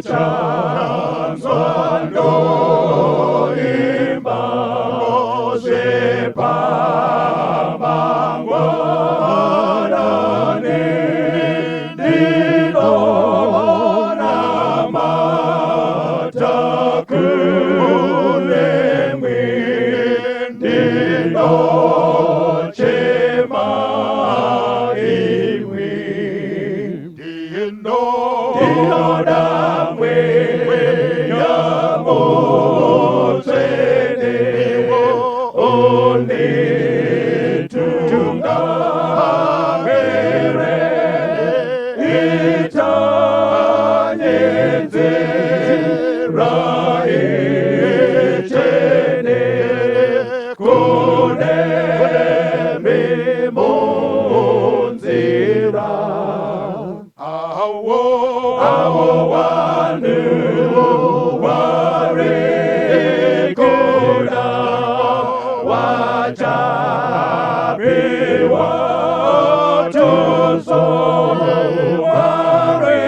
Muchanzwa ndoimba zvepamangwanani, ndinonamata kunemwi, ndinochema imwi, ndinoda Mweya Mutsvene unditungamire, itanye nzira ichene kunemi munzira. Awo vanhu vari kuda vachapiwa tuso, Mwari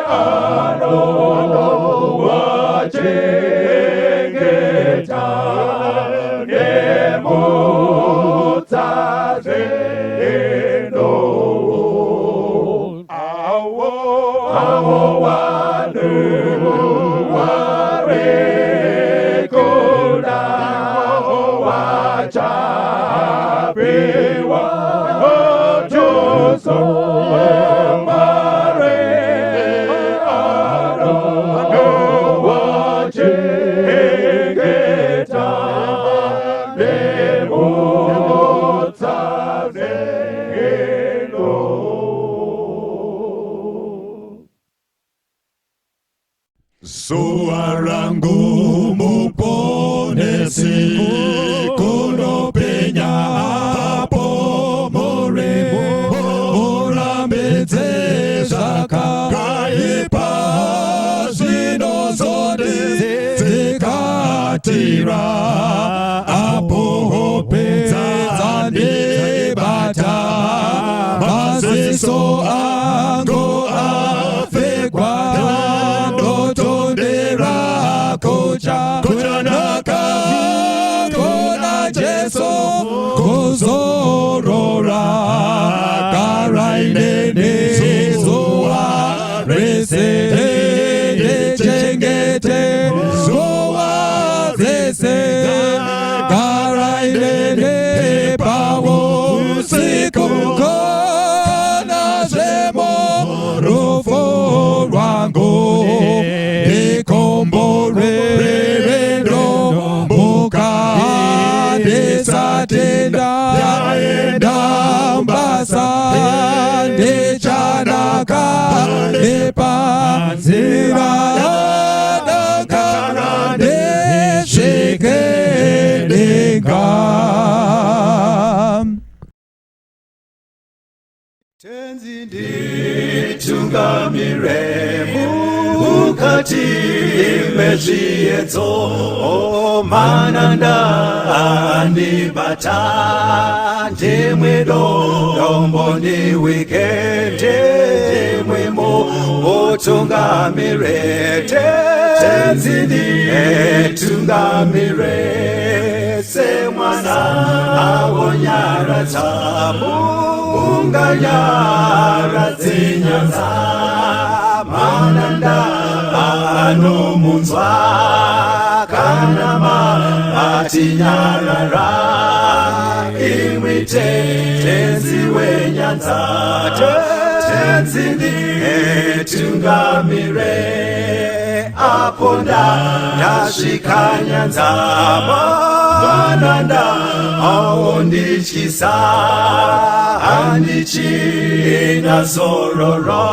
anovachengeta nemutsa dzenyu. Awo vanhu vari kuda vachapiwa tuso, Mwari anovachengeta nemutsa dzenyu. Zuva rangu Muponesi kunopenya apo muri, murambidze zvakaipa zvinozondidzikatira. Apo hope dzandibata, maziso angu apfigwa, ndotondera kutya kunaka kuna Jesu kuzorora. Garai neni zuva rese, ndichengete zuva rese. Garai neni pausiku kana zvemurufu rwangu, ndikomborere ndomuka ndisati ndaenda basa. Ndichanaka nepanzira yanaka, ndisvike denga. Tenzi, nditungamire mukati mezviedzo, mananda andibata, ndimwe dombo ndiwike, ndimwemo mutungamire. Tenzi, nditungamire semwana awonyaradza, munganyaradze nyanza, mananda anomunzwa kana matinyarara. Imwi Tenzi wenyanza, Tenzi, nditungamire apo ndasvika nyanza, mananda aondityisa, handichina zororo,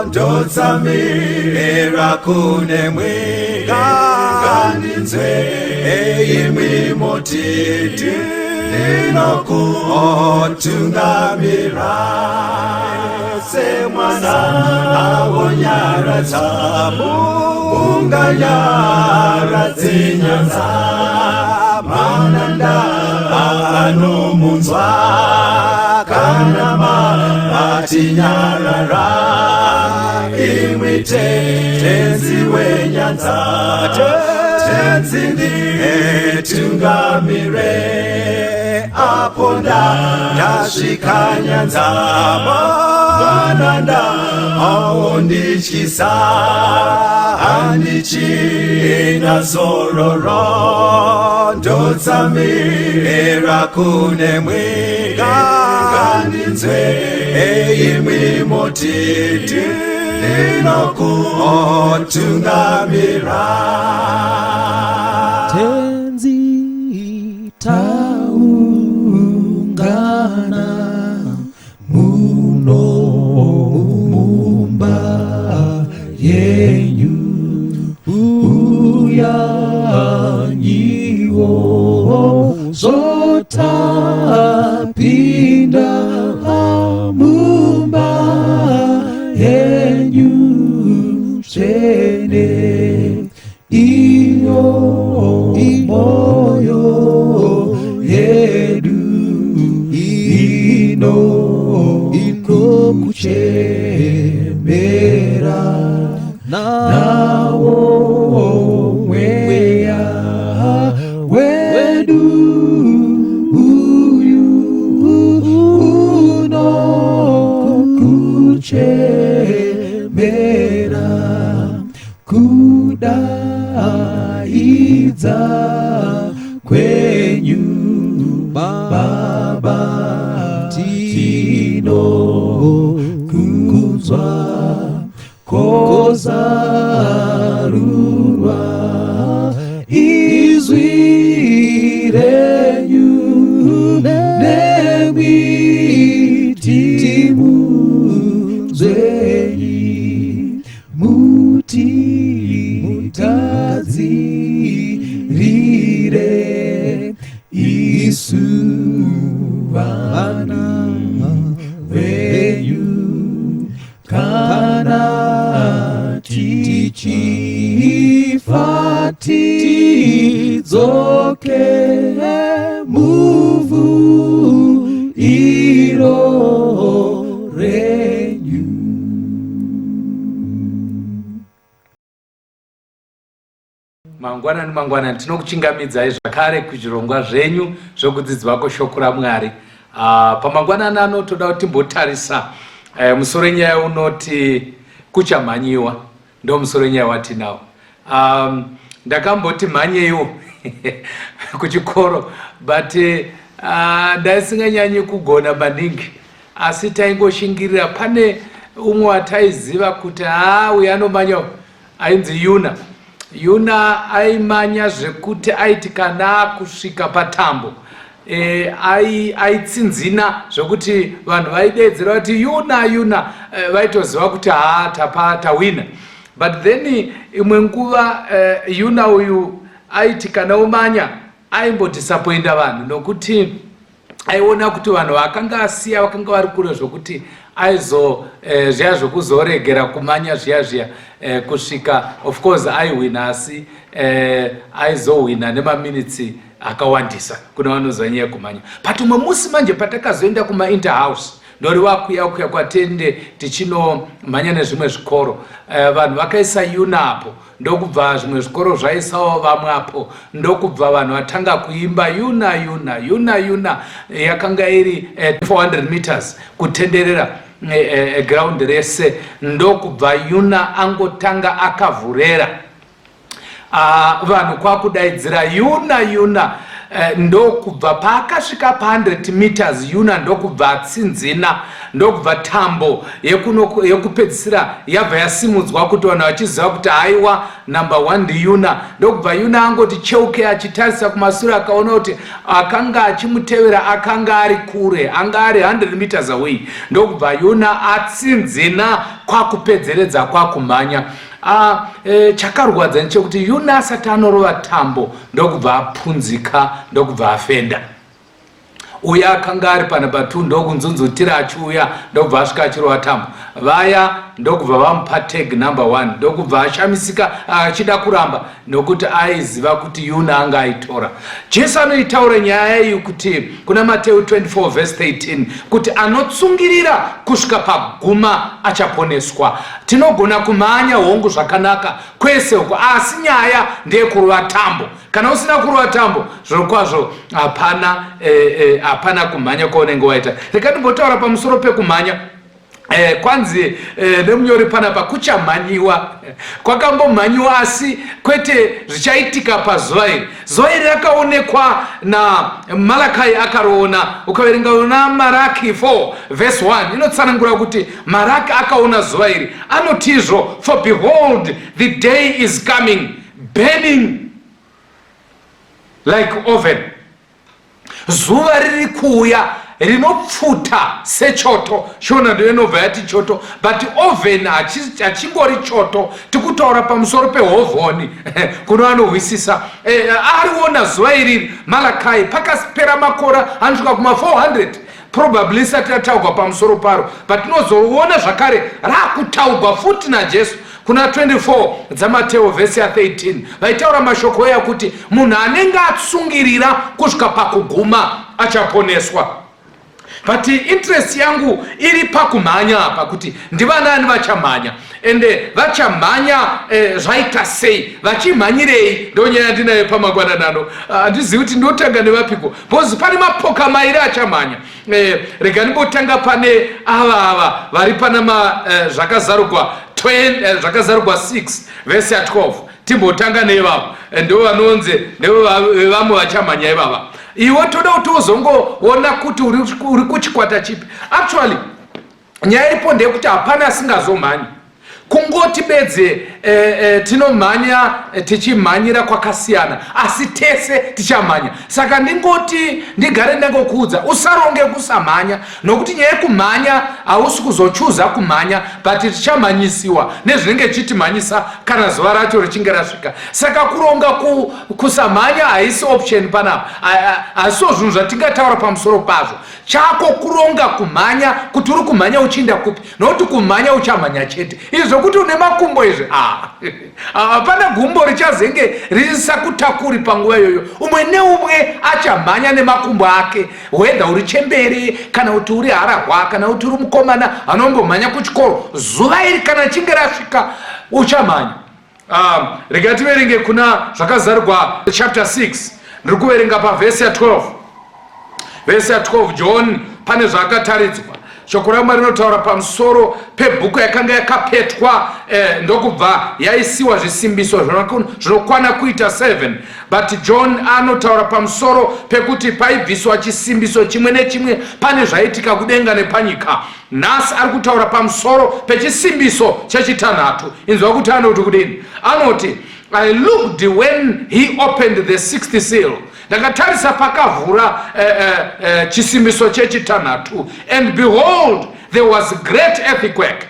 ndotsamira kunemwi. Ngandinzwe imwi motiti ndinokutungamira semwana awonyaradza, munganyaradze nyanza, mananda anomunzwa kana matinyarara. Imwi Imi Tenzi wenyanza, Tenzi nditungamire. Apo ndasvika nyanza, mananda aondityisa, handichina zororo, ndotsamira kune mwenga, ngandinzwe imwi moti ndinokutungamira. Tenzi taungana muno mumba yenyu, uyanyiwo zotapinda mumba yenyu tsvene, iyo moyo yedu ino inokuchemera, nawo mweya wedu uyu unokuchemera, kudaidza kwenyu Baba tino kunzwa, kozarurwa izwi renyu nemwiti munzvenyi, mutigadzirire isu vana venyu, kana tichifa tidzoke muvhu iro renyu. Mangwanani, mangwanani, tinokuchingamidzai zvakare kuzvirongwa zvenyu zvokudzidzwa kweshoko raMwari. Pamangwanani ano toda kuti timbotarisa musoro wenyaya unoti "Kuchamhanyiwa". Ndo musoro wenyaya watinawo. Ndakamboti mhanyeiwo kuchikoro, but ndaisinganyanyi kugona maningi, asi taingoshingirira. Pane umwe wataiziva kuti haa, uyu anomanya, ainzi Yuna. Yuna aimanya zvekuti aiti kana akusvika patambo aitsinzina zvokuti vanhu vaidedzera kuti "Yuna, Yuna", vaitoziva kuti haa, tapa tawina. But then imwe nguva Yuna uyu aiti kana omanya aimbodisappointa vanhu, nokuti aiona kuti vanhu vakanga asiya vakanga vari kure, zvokuti aizo zviya zvokuzoregera kumanya zviya zviya kusvika, of course aihwina, asi aizohwina nemaminitsi akawandisa kuna vanoziva nyaya yekumanya. But umwe musi manje patakazoenda kumainterhouse, ndoriva kuya kuya kwatende tichinomhanya nezvimwe zvikoro, vanhu vakaisa Yunapo, ndokubva zvimwe zvikoro zvaisawo vamwe apo, ndokubva vanhu vatanga kuimba "Yuna, Yuna, Yuna, Yuna". Yakanga iri 400 meters kutenderera ground rese, ndokubva Yuna angotanga akavhurera, vanhu kwakudaidzira "Yuna, Yuna". Ndokubva paakasvika pa100 meters, Yuna ndokubva atsinzina, ndokubva tambo yekupedzisira yabva yasimudzwa kuti vanhu vachiziva kuti haiwa, number one ndiYuna. Ndokubva Yuna angoti cheuke achitarisa kumasure, akaona kuti akanga achimutevera akanga ari kure, anga ari 100 meters away. Ndokubva Yuna atsinzina kwakupedzeredza kwakumhanya. Chakarwadza ndechekuti Yuna asati anorova tambo, ndokubva apunzika, ndokubva afenda. Uya akanga ari panumber 2 ndokunzunzutira achiuya, ndokubva asvika achirova tambo. Vaya ndokubva vamupa tag number one, ndokubva ashamisika achida kuramba nokuti aiziva kuti Yuna anga aitora. Jesu anoitaura nyaya iyi kuti kuna Mateu 24 verse 13 kuti anotsungirira kusvika paguma achaponeswa. Tinogona kumhanya hongu zvakanaka kwese uko, asi nyaya ndeyekurova tambo. Kana usina kurova tambo, zvirokwazvo hapana eh, eh, hapana kumhanya kwaunenge waita. Rega ndimbotaura pamusoro pekumhanya. Kwanzi nemunyori panapa kuchamhanyiwa, kwakambomhanyiwa asi kwete zvichaitika pazuva iri. Zuva iri rakaonekwa naMalakai, akaroona. Ukaverenga una Maraki 4 verse 1 inotsanangura kuti Maraki akaona zuva iri. Anotizvo, "For behold, the day is coming, burning like oven." Zuva riri kuuya rinopfuta sechoto. Shona ndo inobva yati choto, but oven hachingori choto, tikutaura pamusoro pehovhoni kuno anohwisisa. Ariona zuva iriri Malakai pakapera makore anosvika kuma400 probably isati rataurwa pamusoro paro, but tinozoona zvakare raakutaurwa futi naJesu kuna 24 dzaMateo vhesi ya13, vaitaura mashoko eya kuti munhu anenge atsungirira kusvika pakuguma achaponeswa. But interest yangu iri pakumhanya apa, kuti ndivanani vachamhanya, ende vachamhanya zvaita sei, vachimhanyirei? Ndo nyaya yandinayo pamangwananano. Handizivi kuti ndotanga nevapiko, because pane mapoka mairi achamhanya. Rega ndimbotanga pane ava vari pana Zvakazarugwa 20, Zvakazarugwa 6 vhesi ya12. Timbotanga neivavo. Ndo vanonzi ndo vamwe vachamhanya ivava. Iwe toda kuti uzongoona kuti uri kuchikwata chipi. Actually, nyaya iripo ndeyekuti hapana asingazomhanyi, kungoti bedzi tinomhanya tichimhanyira kwakasiyana, asi tese tichamhanya. Saka ndingoti ndigare ndangokuudza, usaronge kusamhanya, nokuti nyaya yekumhanya hausi kuzochuza kumhanya, but tichamhanyisiwa nezvinenge chitimhanyisa kana zuva racho richinge rasvika. Saka kuronga kusamhanya haisi option panapa, hasiwo zvinhu zvatingataura pamusoro pazvo. Chako kuronga kumhanya, kuti uri kumhanya uchiinda kupi, nokuti kumhanya uchamhanya chete. Izvi zvokuti une makumbo izvi, ah, hapana gumbo richazenge risakutakuri panguva iyoyo. Umwe neumwe achamhanya nemakumbo ake, whether uri chembere kana kuti uri harahwa kana kuti uri mukomana anombomhanya kuchikoro. Zuva iri kana richinge rasvika, uchamhanya. Rega tiverenge kuna Zvakazarugwa chapter 6. Ndiri kuverenga pavhesi ya12. Vhesi ya12, John pane zvaakataridzwa. Shoko raMwari rinotaura pamusoro pebhuku yakanga yakapetwa, ndokubva yaisiwa zvisimbiso zvinokwana kuita 7. But John anotaura pamusoro pekuti paibviswa chisimbiso chimwe nechimwe, pane zvaitika kudenga nepanyika. Nhasi ari kutaura pamusoro pechisimbiso chechitanhatu. Inzwa kuti anoti kudini. Anoti, "I looked when he opened the sixth seal," ndakatarisa pakavhura chisimbiso chechitanhatu, "and behold, there was great earthquake,"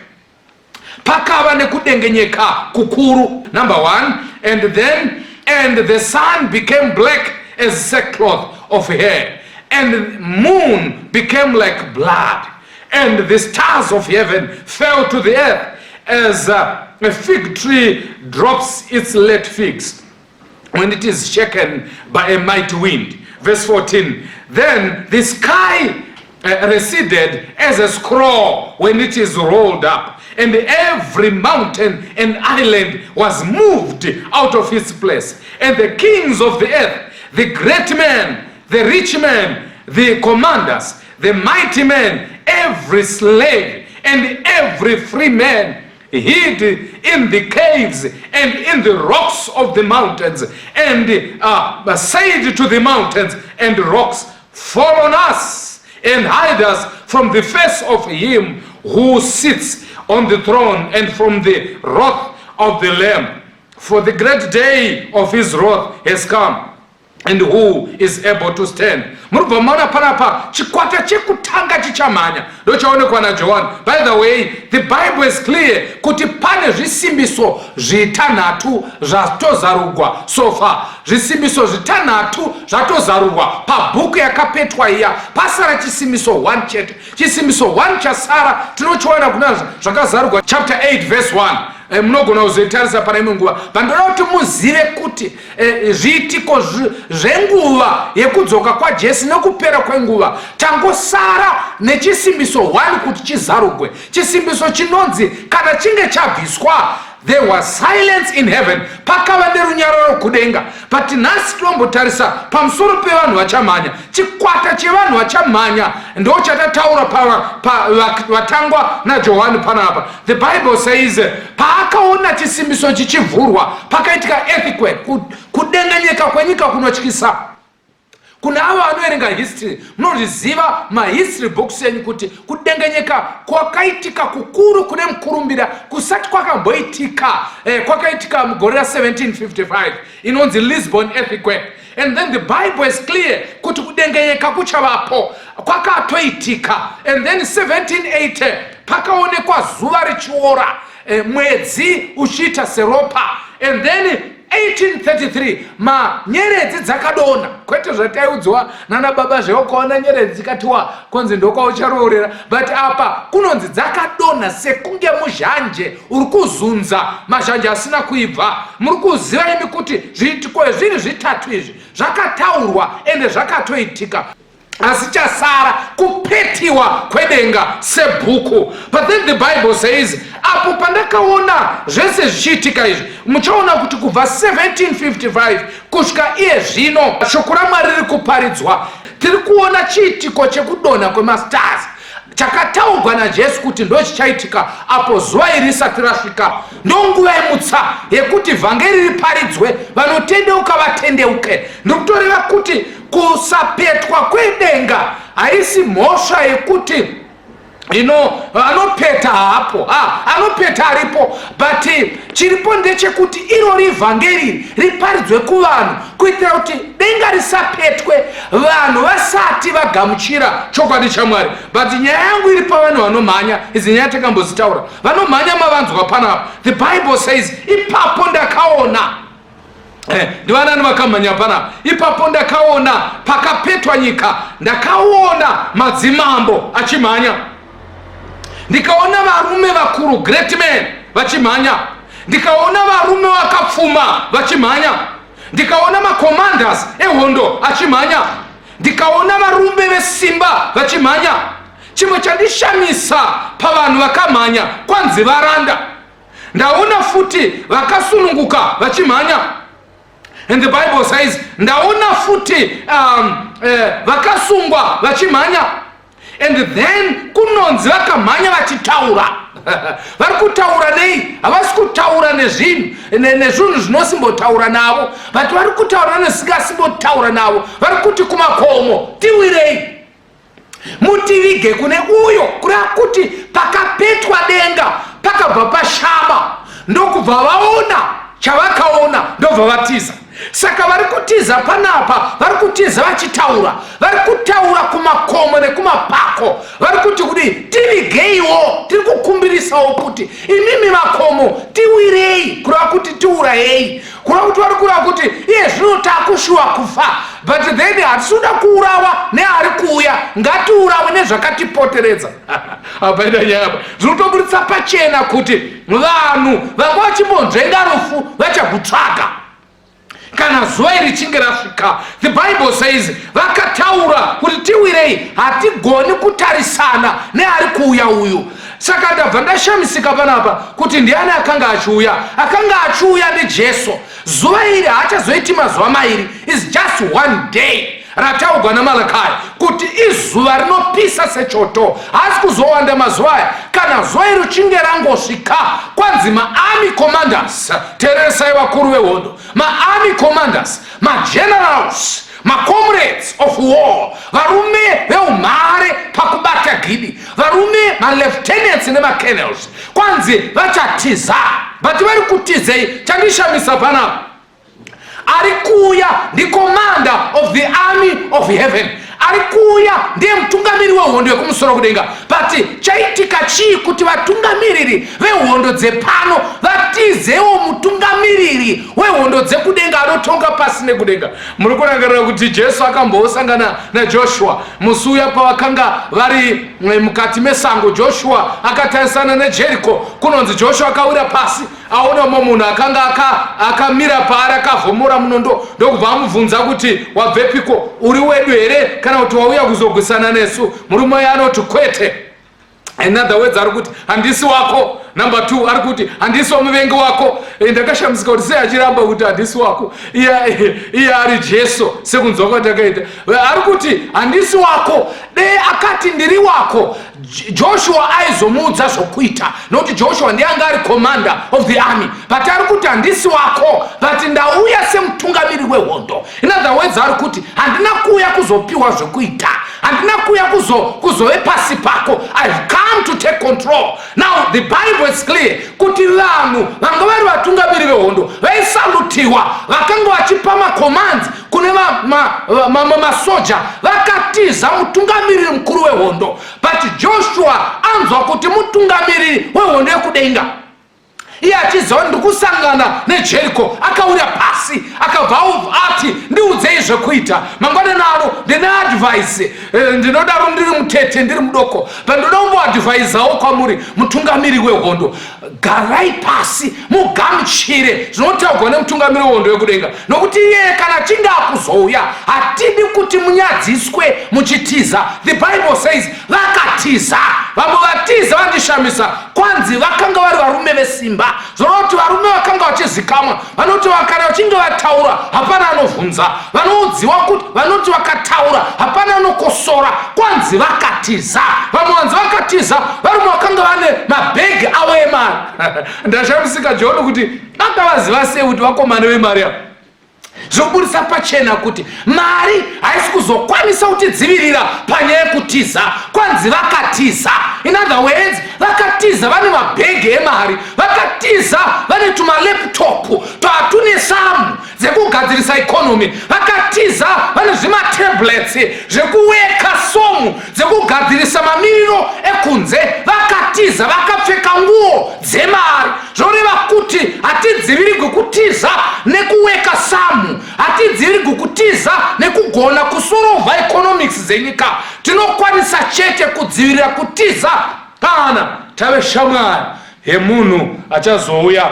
pakava nekudengenyeka kukuru, number one. And then, "and the sun became black as sackcloth of hair, and the moon became like blood, and the stars of heaven fell to the earth as a fig tree drops its late figs when it is shaken by a mighty wind." Verse 14: "Then the sky receded as a scroll when it is rolled up, and every mountain and island was moved out of its place. And the kings of the earth, the great men, the rich men, the commanders, the mighty men, every slave and every free man hid in the caves and in the rocks of the mountains, and said to the mountains and rocks, 'Fall on us and hide us from the face of him who sits on the throne and from the wrath of the Lamb. For the great day of his wrath has come." And who is able to stand? Muri kubva maona panapa chikwata chekutanga chichamhanya ndochaonekwa naJohani. By the way, the Bible is clear kuti pane zvisimbiso zvitanhatu zvatozarugwa so far. Zvisimbiso zvitanhatu zvatozarurwa pabhuku yakapetwa iya. Pasara chisimbiso 1 chete. Chisimbiso 1 chasara tinochiwana kuna Zvakazarurwa chapter 8 verse 1. Munogona kuzoitarisa pane imwe nguva, but ndoda kuti muzive kuti zviitiko zvenguva yekudzoka kwaJesu nekupera kwenguva, tangosara nechisimbiso 1 kuti chizarugwe. Chisimbiso chinonzi kana chinge chabviswa, there was silence in heaven, pakava nerunyararo kudenga. But nhasi tinombotarisa pamusoro pevanhu vachamhanya. Chikwata chevanhu vachamhanya ndo chatataura vatangwa naJohani panapa. The Bible says paakaona chisimbiso chichivhurwa, pakaitika earthquake, kudenganyeka kwenyika kunotyisa. Kuna avo vanoverenga history, munozviziva mahistory books enyu kuti kudengenyeka kwakaitika kukuru kune mukurumbira kusati kwakamboitika, kwakaitika mugore ra1755, inonzi Lisbon earthquake. And then the Bible is clear kuti kudengenyeka kuchavapo, kwakatoitika. And then 1780 pakaonekwa zuva richiora, mwedzi uchiita seropa. And then 1833 manyeredzi dzakadonha, kwete zvataiudzwa nana baba zveukaona nyeredzi dzikatiwa konzi ndokwaucharoorera, but apa kunonzi dzakadonha sekunge muzhanje uri kuzunza mazhanje asina kuibva. Muri kuziva imi kuti zviitiko zviri zvitatu izvi zvakataurwa ende zvakatoitika, asi chasara kupetiwa kwedenga sebhuku. But then the Bible says apo pandakaona zvese zvichiitika izvi, muchaona kuti kubva 1755 kusvika iye zvino shoko raMwari riri kuparidzwa. Tiri kuona chiitiko chekudonha kwemastars chakataurwa naJesu kuti ndo chichaitika apo zuva iri risati rasvika. Ndonguva yemutsa yekuti vhangeri riparidzwe, vanotendeuka vatendeuke. Ndikutoreva kuti kusapetwa kwedenga haisi mhosva yekuti ino anopeta haapo, anopeta aripo, but chiripo ndechekuti iro rivhangeri riparidzwe kuvanhu kuitira kuti denga risapetwe vanhu vasati vagamuchira chokwadi chaMwari. But nyaya yangu iri pavanhu vanomhanya. Idzi nyaya takambozitaura. Vanomhanya mavanzwa panapa. The Bible says ipapo ndakaona, ndivanani vakamhanya panapa? Ipapo ndakaona pakapetwa nyika, ndakaona madzimambo achimhanya, ndikaona varume vakuru, great men, vachimhanya, ndikaona varume vakapfuma vachimhanya, ndikaona macommanders ehondo achimhanya, ndikaona varume vesimba vachimhanya. Chimwe chandishamisa pavanhu vakamhanya, kwanzi varanda. Ndaona futi vakasununguka vachimhanya. And the Bible says ndaona futi vakasungwa vachimhanya. And then kunonzi vakamhanya vachitaura. Vari kutaura nei? Havasi kutaura nezvinhu nezvinhu zvinosimbotaura navo, but vari kutaura nezisingasimbotaura navo. Vari kuti kumakomo, "Tiwirei, mutivige kune uyo." Kureva kuti pakapetwa denga pakabva pashama, ndokubva vaona chavakaona, ndobva vatiza. Saka vari kutiza panapa, vari kutiza vachitaura. Vari kutaura kumakomo nekumapako. Vari kuti kudii? "Tivigeiwo, tiri kukumbirisawo kuti imimi makomo tiwirei," kureva kuti tiurayei. Kureva kuti vari kureva kuti iye zvino takushuwa kufa, but then hatisi kuda kuurawa neari kuuya, ngatiurawe nezvakatipoteredza. Apaita nyaya apa, zvinotoburitsa pachena kuti vanhu vanga vachimbonzvenga rufu vachakutsvaga kana zuva iri richinge rasvika. The Bible says vakataura kuti, "Tiwirei, hatigoni kutarisana neari kuuya uyu." Saka ndabva ndashamisika panapa kuti ndiani akanga achiuya? Akanga achiuya ndiJesu. Zuva iri haachazoiti mazuva mairi, is just one day rataurwa naMalakai kuti izuva rinopisa sechoto. Haasi kuzowanda mazuva aya. Kana zuva iri richinge rangosvika, kwanzi maarmy commanders, teereresai vakuru vehondo, maarmy commanders, magenerals, macomrades of war, varume veumhare pakubata gidi, varume malieutenants nemacolonels, kwanzi vachatiza. But vari kutizei? Chandishamisa panapa. Ari kuuya ndicommander of the army of heaven. Ari kuuya ndiye mutungamiri wehondo yekumusoro kudenga. But chaitika chii kuti vatungamiriri vehondo dzepano vatizewo mutungamiriri wehondo dzekudenga anotonga pasi nekudenga? Muri kurangarira kuti Jesu akambosangana naJoshua musi uya pavakanga vari mukati mesango. Joshua akatarisana neJeriko. Kunonzi Joshua akawira pasi aona mumwe munhu akanga akamira aka paari akavhomora munondo, ndokubva amubvunza kuti, wabvepiko? Uri wedu here kana kuti wauya kuzogwisana nesu? Murume uyo anoti, kwete. In other words, ari kuti handisi wako. Number 2, ari kuti handisi wamuvengi wako. Ndakashamisika kuti sei achiramba kuti handisi wako, iye ari Jesu. Sekunzwa kwatakaita, ari kuti handisi wako. Dei akati ndiri wako, Joshua aizomuudza zvokuita, nokuti Joshua ndiye anga ari commander of the army. But ari kuti handisi wako, but ndauya semutungamiri wehondo. In other words, ari kuti handina kuuya kuzopiwa zvokuita, handina kuuya kuzove pasi pako. I've come to take control. Now the Bible is clear kuti vanhu vanga vari vatungamiri vehondo vaisalutiwa, vakanga vachipa macommands kune mamwe masoja, vakatiza mutungamiriri mukuru wehondo. But Joshua anzwa kuti mutungamiriri wehondo yekudenga, iye achiziva ndiri kusangana neJeriko, akawira pasi, akabva ati, ndiudzei zvekuita mangwanani ano. Ndine advice. Ndinodaro ndiri mutete, ndiri mudoko, but ndoda kumboadvaisawo kwamuri mutungamiri wehondo. Garai pasi mugamuchire zvinotaurwa nemutungamiri wehondo yekudenga, nokuti iye kana achinge akuzouya, hatidi kuti munyadziswe muchitiza. The Bible says vakatiza. Vamwe vatiza vandishamisa. Kwanzi vakanga vari varume vesimba, zvoreva kuti varume vakanga vachizikamwa, vanoti kana vachinge vataura hapana anovhunza, vanoudziwa kuti vanoti vakataura hapana anokosora. Kwanzi vakatiza. Vamwe vanzi vakatiza varume vakanga vane mabhegi avo emari. Ndashamisika John kuti akavaziva sei kuti vakomana vemari ava. Zvinoburisa pachena kuti mari haisi kuzokwanisa kutidzivirira panyaya yekutiza. Kwanzi vakatiza. In other words, vakatiza vane mabhegi emari, vakatiza vane tumalaptop twatune samu dzekugadzirisa economy, vakatiza vane zvimatablets zvekuweka somu dzekugadzirisa mamiriro ekunze, vakatiza vakapfeka nguo dzemari. Zvoreva kuti hatidzivirigwi kutiza nekuweka samu, hatidzivirigwi kutiza nekugona kusorovha economics dzenyika. Tinokwanisa chete kudzivirira kutiza kana tave shamwari yemunhu achazouya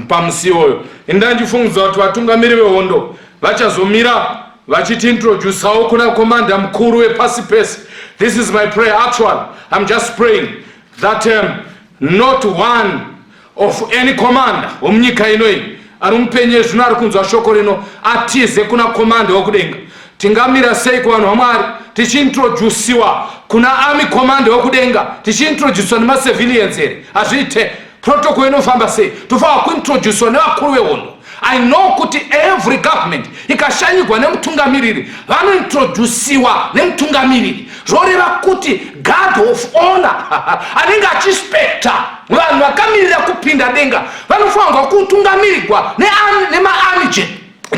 pamusi iwoyo. Inda ndichifungudza kuti vatungamiri vehondo vachazomira vachitiintroducawo kuna komanda mukuru wepasi pese. This is my prayer. Actually, I'm just praying that not one of any commander wemunyika inoyi ari mupenye zvino ari kunzwa shoko rino atize kuna komanda wekudenga. Tingamira sei kuvanhu vaMwari tichiintroduciwa kuna army commander wekudenga, tichiintroduciwa nemacivilians here? Hazviite. Protocol inofamba sei? Tofanira kuintroduciwa nevakuru vehondo. I know kuti every government ikashanyigwa nemutungamiriri, vanointroduciwa nemutungamiriri. Zvoreva kuti guard of honor anenge achispecta vanhu vakamirira kupinda denga vanofanirwa kutungamirirwa nemaarmy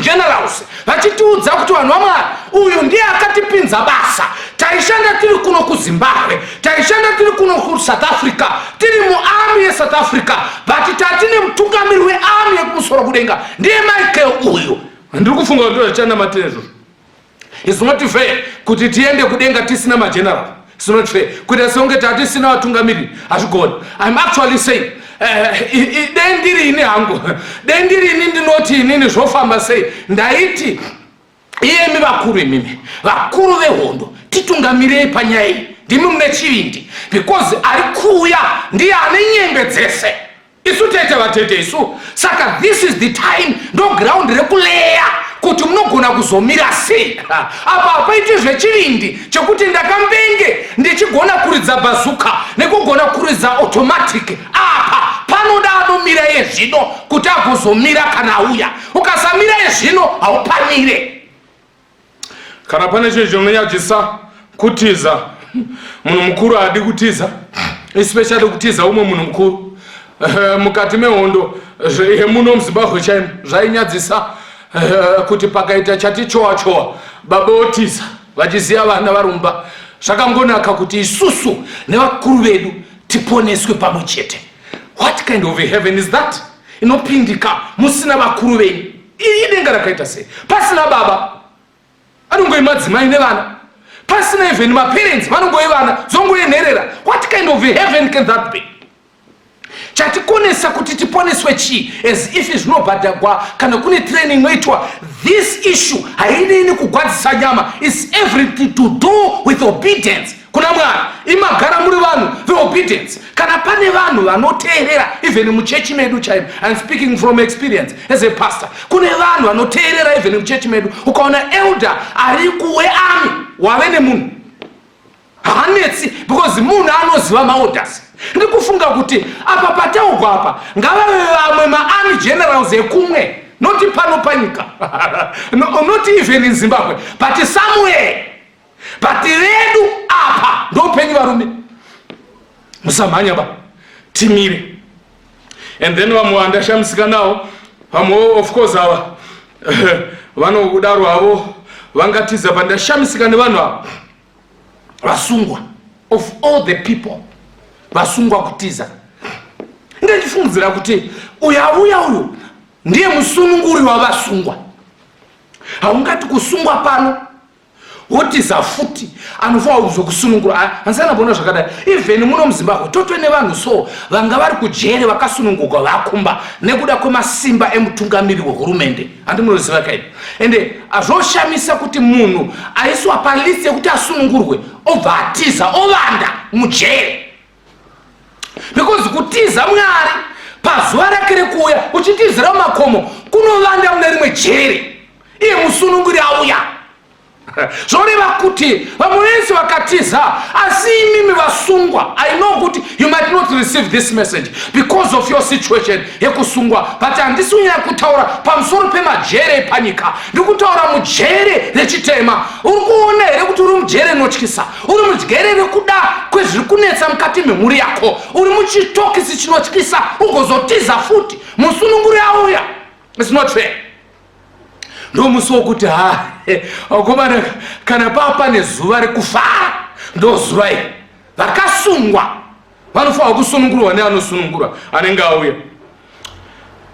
generals, vachitiudza kuti vanhu vaMwari, uyu ndiye akatipinza basa. Taishanda tiri kuno kuZimbabwe, taishanda tiri kuno kuSouth Africa, tiri muarmy yeSouth Africa, but tatine mutungamiri wearmy yekumusoro kudenga, ndiye Michael uyu. Ndiri kufunga kuti ndozvichanamatira izvozvo. It's not fair kuti tiende kudenga tisina mageneral. It's not fair kuita sekunge tatisina vatungamiriri. Hazvigoni. I'm actually saying, dei ndiri ini hangu, dei ndiri ini, ndinoti inini zvofamba sei? Ndaiti iyemi vakuru, imimi vakuru vehondo, titungamirei panyaya iyi. Ndimi mune chivindi, because ari kuuya ndiye ane nyembe dzese. Isu tete vatete isu. Saka this is the time, ndo ground rekuleya kuti munogona kuzomira sei. Apa hapaiti zvechivindi chekuti ndakambenge ndichigona kuridza bazooka nekugona kuridza automatic. Apa panoda anomira yezvino kuti agozomira kana auya. Ukasamira yezvino, haupamire. Kana pane chinhu chinonyadzisa, kutiza. Munhu mukuru haadi kutiza, especially kutiza umwe munhu mukuru. Mukati mehondo yemuno muZimbabwe chaimo zvainyadzisa. eh, kuti pakaita chati chowa chowa baba otiza vachiziva vana varumba. Zvakangonaka kuti isusu nevakuru vedu tiponeswe pamwe chete. What kind of a heaven is that inopindika musina vakuru venyu? Idenga rakaita sei pasina baba? Anongove madzimai nevana, pasina even maparents, vanongove vana, dzongove nherera. What kind of a heaven can that be? Chatikonesa kuti tiponeswe chii? As if zvinobhadhagwa kana kune training inoitwa. This issue hainei nekugwadzisa nyama, is everything to do with obedience kuna Mwari. Imagara muri vanhu veobedience. Kana pane vanhu vanoteerera, even muchechi medu chaimo, I'm speaking from experience as a pastor, kune vanhu vanoteerera even muchechi medu. Ukaona elder ari kuwearmy, wave nemunhu haanetsi, because munhu anoziva maorders. Ndikufunga kuti apa pataugwa apa ngavave vamwe maarmy generals ekumwe, noti pano panyika, no, not even in Zimbabwe, but somewhere. But vedu apa ndoupenyu. Varume, musamhanya ba, timire. And then vamwe vandashamisika nawo, vamwewo of course ava vanodaro havo, vangatiza. Pandashamisika nevanhu ava vasungwa, of all the people vasungwa kutiza, ndendifungidzira kuti uyu auya uyu ndiye musununguri wavasungwa. Haungati kusungwa pano wotiza futi, anofanwa kuzokusunungura. Handisana mbona zvakadai even muno muZimbabwe. Totwe nevanhu so vanga vari kujere, vakasunungurwa, vakumba nekuda kwemasimba emutungamiri wehurumende. Handi munoziva kaini? Ende zvoshamisa kuti munhu aiswa palist yekuti asunungurwe obva atiza, ovanda mujere, because kutiza Mwari pazuva rake rekuuya, uchitizira mumakomo kunovanda mune rimwe jere, iye musununguri auya. Zvoreva kuti vamwe vese vakatiza, asi imimi vasungwa, I know kuti you might not receive this message because of your situation yekusungwa, but handisi kunyanya kutaura pamusoro pemajere epanyika, ndikutaura mujere rechitema. Uri kuona here kuti uri mujere rinotyisa? Uri mujere rekuda kwezviri kunetsa mukati memhuri yako, uri muchitokisi chinotyisa, ugozotiza futi musununguri auya. It's not fair. Ndo musi wokuti, ha, akomana, kana paa pane zuva rekufara, ndo zuva iri. Vakasungwa vanofanira kusunungurwa neanosunungura anenge auya.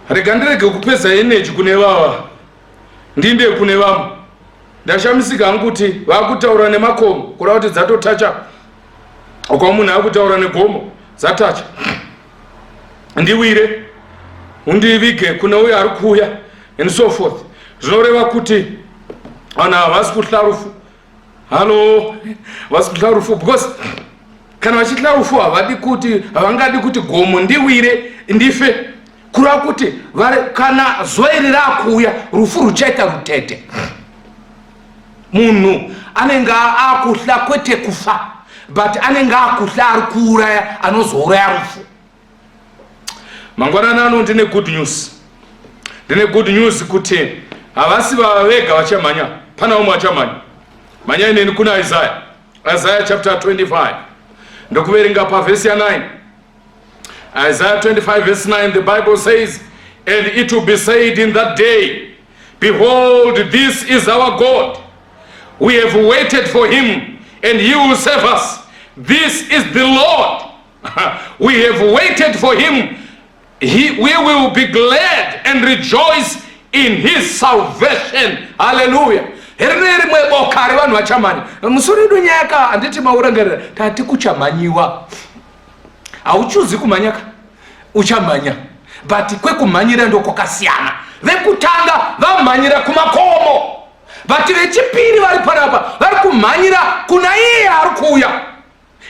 Rega ndirege kupedza energy kune vava, ndinde kune vamwe. Ndashamisika hangu kuti vakutaura nemakomo, kureva kuti dzatotacha kwa munhu akutaura negomo, dzatacha, ndiwire undivige kune uyo ari kuuya and so forth. Zvinoreva kuti vanhu havasi kuhla rufu. Hallo, vasi kuhla rufu, because kana vachihla rufu havadi kuti, havangadi kuti gomo ndiwire ndife. Kureva kuti kana zuva iri raakuuya, rufu ruchaita rutete. Munhu anenge akuhla kwete kufa, but anenge akuhla ari kuuraya, anozouraya rufu. Mangwanani ano ndine good news, ndine good news kuti havasi vava vega vachamhanya, pana vamwe vachamhanya. Mhanyai neni kuna Isaya, Isaiah chapter 25, ndokuverenga pavhesi ya9. Isaiah 25 verse 9, the Bible says, "And it will be said in that day, Behold, this is our God. We have waited for him, and he will save us. This is the Lord. We have waited for him. We will be glad and rejoice in his salvation." Hallelujah. Rine rimwe boka revanhu vachamhanya. Musoro wedu nyaya ka, handiti maurangarira? Tati kuchamhanyiwa. Hauchuzi kumhanya ka, uchamhanya, but kwekumhanyira ndokwakasiyana. Vekutanga vamhanyira kumakomo, but vechipiri vari panapa vari kumhanyira kuna iye ari kuuya.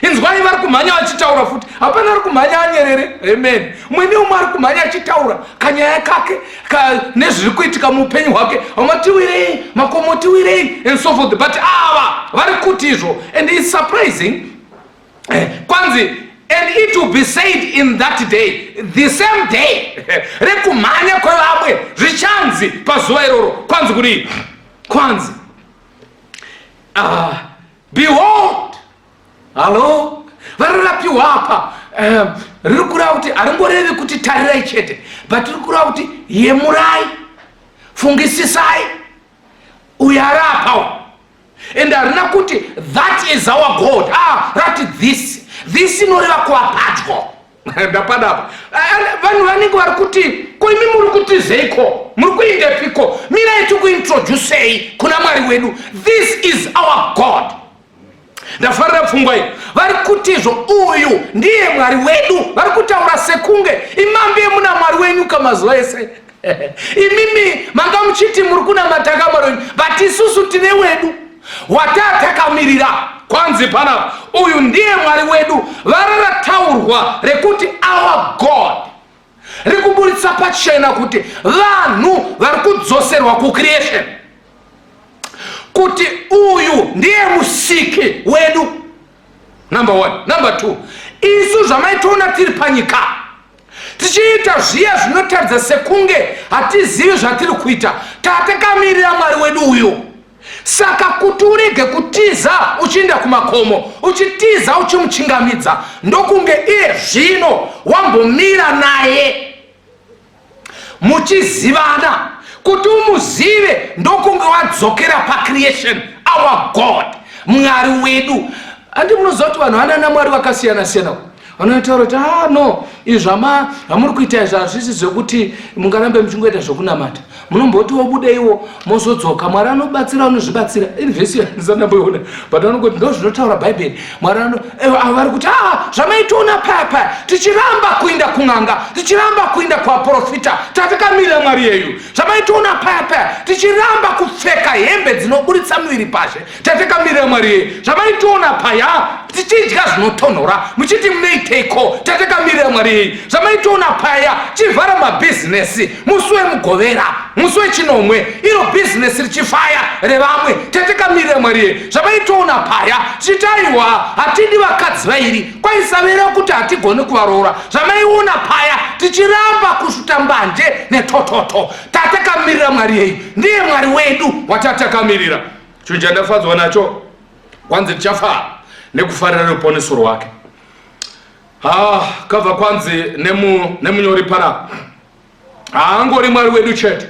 Inzwai, vari kumhanya vachitaura futi. Hapana ari kumhanya anyerere. Amen. Mumwe neumwe ari kumhanya achitaura kanyaya kake nezviri kuitika muupenyu hwake. Vamatiwirei makomo, tiwirei and so forth. But ava vari kuti izvo, and it's surprising. Kwanzi, "And it will be said in that day," the same day rekumhanya kwevamwe, zvichanzi pazuva iroro, kwanzi kudii? Kwanzi, "Behold." Hallo, vari rapiwa apa, riri kureva kuti, haringorevi kuti tarirai chete, but riri kureva kuti yemurai. Fungisisai, uyu ari apawo. And harina kuti that is our God. Ah, rati this. This inoreva kuva padyo. Ndapadapa. Vanhu vanenge vari kuti, ko imi muri kutizeiko? Muri kuindepiko? Mirai tikuintroducei kuna Mwari wedu. This is our God. Ndafarira pfungwa iyi. Vari kutizvo uyu ndiye Mwari wedu. Vari kutaura sekunge imambi yemuna Mwari wenyu kamazuva ese. Imimi manga muchiti muri kunamata kamwari wenyu, but isusu tine wedu watatakamirira. Kwanzi panapa, uyu ndiye Mwari wedu. Vara rataurwa rekuti our God rikuburitsa pachena kuti vanhu vari kudzoserwa kucreation, kuti uyu ndiye musiki wedu. Number 1. Number 2, isu zvamaitoona tiri panyika tichiita zviya zvinotaridza sekunge hatizivi zvatiri kuita, tatakamirira Mwari wedu uyu. Saka kuti urege kutiza uchienda kumakomo, uchitiza uchimuchingamidza, ndokunge iye zvino wambomira naye muchizivana. Kuti umuzive ndokunge wadzokera pacreation, our God, Mwari wedu. Handi munoziva kuti vanhu vanana Mwari vakasiyana siyana. Vanotaura kuti ah no, izvi zvamuri kuita izvi hazvisi zvekuti mungarambe muchingoita zvokunamata, munomboti wobudeiwo mozodzoka. Mwari anobatsira anozvibatsira. Ivhesi yandisandamboiona, but vanongoti ndo zvinotaura Bhaibheri. Mwari ano avo vari kuti ah, zvamaitoona paya paya tichiramba kuinda kun'anga, tichiramba kuinda kuvaprofita, tatakamirira Mwari yeyu. Zvamaitoona paya paya tichiramba kupfeka hembe dzinoburitsa muviri pashe, tatakamirira Mwari yeyu. Zvamaitoona paya tichidya zvinotonhora muchiti munoiteiko, tatakamirira Mwari yeyu. Zvamaitoona paya chivhara mabhizinesi musi weMugovera, musi wechinomwe, iro bhizinesi richifaya revamwe, tatakamirira Mwari yeyu. Zvamaitoona paya tichitaiwa hatidi vakadzi vairi, kwaisavera kuti hatigoni kuvaroora. Zvamaiona paya tichiramba kusvuta mbanje netototo, tatakamirira Mwari yeyu. Ndiye Mwari wedu watatakamirira. Chinhu chandafadzwa nacho, kwanzi tichafara nekufarira ruponeso rwake. Kabva kwanzi nemunyori panapa, haangori Mwari wedu chete,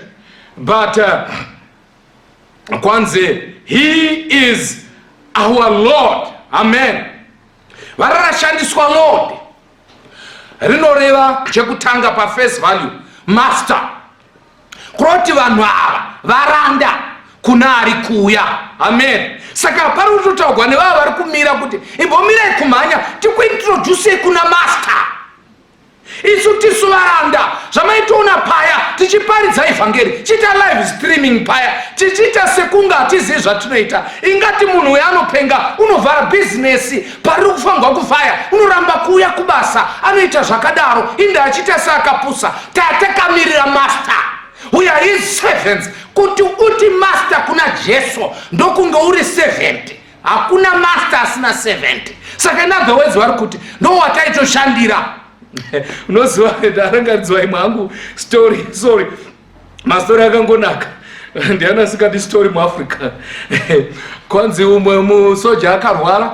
but kwanzi he is our Lord. Amen. Vara rashandiswa Lord rinoreva chekutanga paface value master, kuroti vanhu ava varanda kuna ari kuuya. Amen. Saka pari kutotaurwa nevava vari kumira kuti imbomirai kumhanya tikuintroducei kuna master. Isu tisu varanda. Zvamaitoona paya tichiparidza evhangeri, tichiita live streaming paya, tichiita sekunge hatizivi zvatinoita, ingati munhu uyo anopenga, unovhara bhizinesi pariri kufanirwa kufaya, unoramba kuuya kubasa, anoita zvakadaro inde achiita seakapusa. Tatakamirira master. We are his servants. Kuti uti master kuna Jesu ndokunge uri servant. Hakuna master asina servant. Saka in other words vari kuti ndo wataitoshandira. Unoziva, ndarangaridzwa imwe hangu story, sorry, mastori akangonaka. Ndiani asingadi story muAfrica? Kwanzi umwe musoja akarwara,